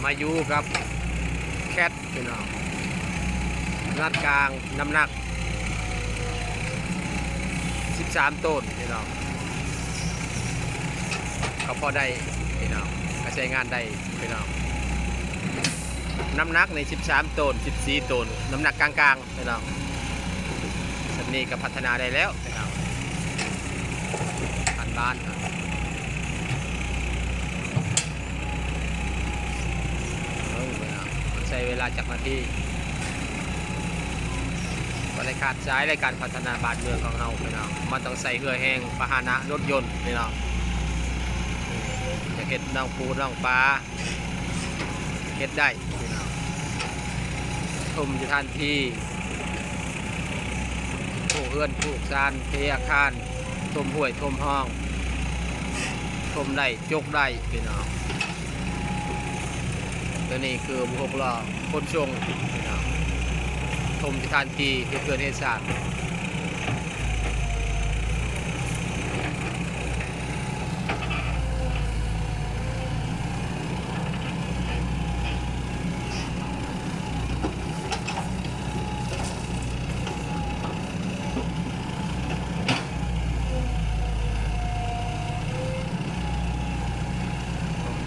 ອາຍຸກັບແຄດພີ່ນ້ອງ ຂະໜາດກາງ ນ້ຳໜັກສິບສາມໂຕນພີ່ນ້ອງ ກໍພໍໄດ້ພີ່ນ້ອງ ກໍໃຊ້ງານໄດ້ພີ່ນ້ອງ ນ້ຳໜັກນີ້ສິບສາມໂຕນ ສິບສີ່ໂຕນ ນ້ຳໜັກກາງໆ ພີ່ນ້ອງ ສ່ຳນີ້ກໍພັດທະນາໄດ້ແລ້ວພີ່ນ້ອງ ພັນບາດ ເບິ່ງພີ່ນ້ອງ ໃຊ້ເວລາຈັກນາທີ ບໍ່ໄດ້ຂາດສາຍໃນການພັດທະນາບ້ານເມືອງຂອງເຮົາພີ່ນ້ອງ ມັນຕ້ອງໃຊ້ເຫື່ອແຮງ ພາຫະນະ ລົດຍົນພີ່ນ້ອງ ຈະເຮັດໜອງປູໜອງປາ ເຮັດໄດ້ພີ່ນ້ອງ ຖົມສະຖານທີ່ ປູກເຮືອນ ປູກຊານ ເທອາຄານ ຖົມຫ້ວຍຖົມຮ່ອງ ຖົມໄດ້ ຈົກໄດ້ພີ່ນ້ອງ ໂຕນີ້ຄືຫົກລໍ້ຂົນສົ່ງພີ່ນ້ອງ ຖົມສະຖານທີ່ ເຮັດເຮືອນເຮັດຊານ.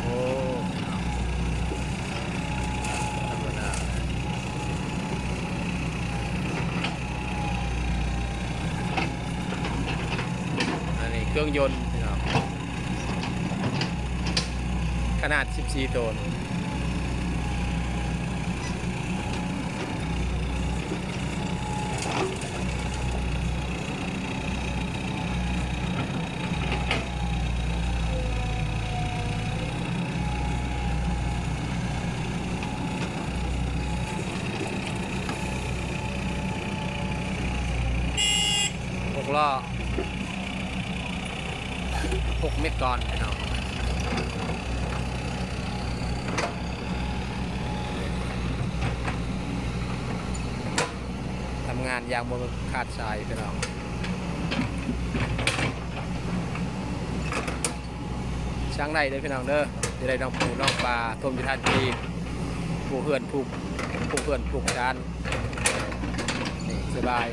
ໂອ້ໂຫ ທຳມະດາ ອັນນີ້ເຄື່ອງຍົນພີ່ນ້ອງ ຂະໜາດສິບສີ່ໂຕນ ຫົກລໍ້ ຫົກເມັດກ້ອນພີ່ນ້ອງ ທຳງານຢ່າງບໍ່ຂາດສາຍພີ່ນ້ອງ ສັ່ງໄດ້ເດີພີ່ນ້ອງເດີ ຈະໄດ້ໜອງປູໜອງປາ ຖົມສະຖານທີ່ ປູກເຮືອນ ປູກ ປູກເຮືອນ ປູກຊານ ນີ້ສະບາຍ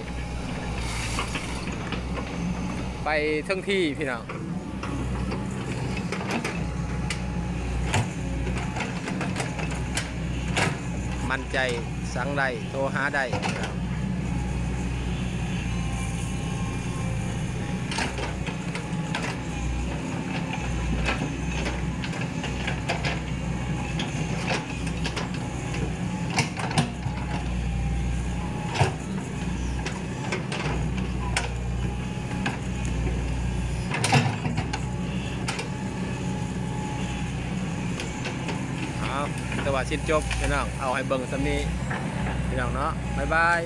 ໄປເຖິງທີ່ພີ່ນ້ອງ ໝັ້ນໃຈ ສັ່ງໄດ້ ໂທຫາໄດ້. ເອົາ ແຕ່ວ່າສິ້ນຈົບພີ່ນ້ອງ ເອົາໃຫ້ເບິ່ງສ່ຳນີ້ພີ່ນ້ອງເນາະ ບາຍບາຍ.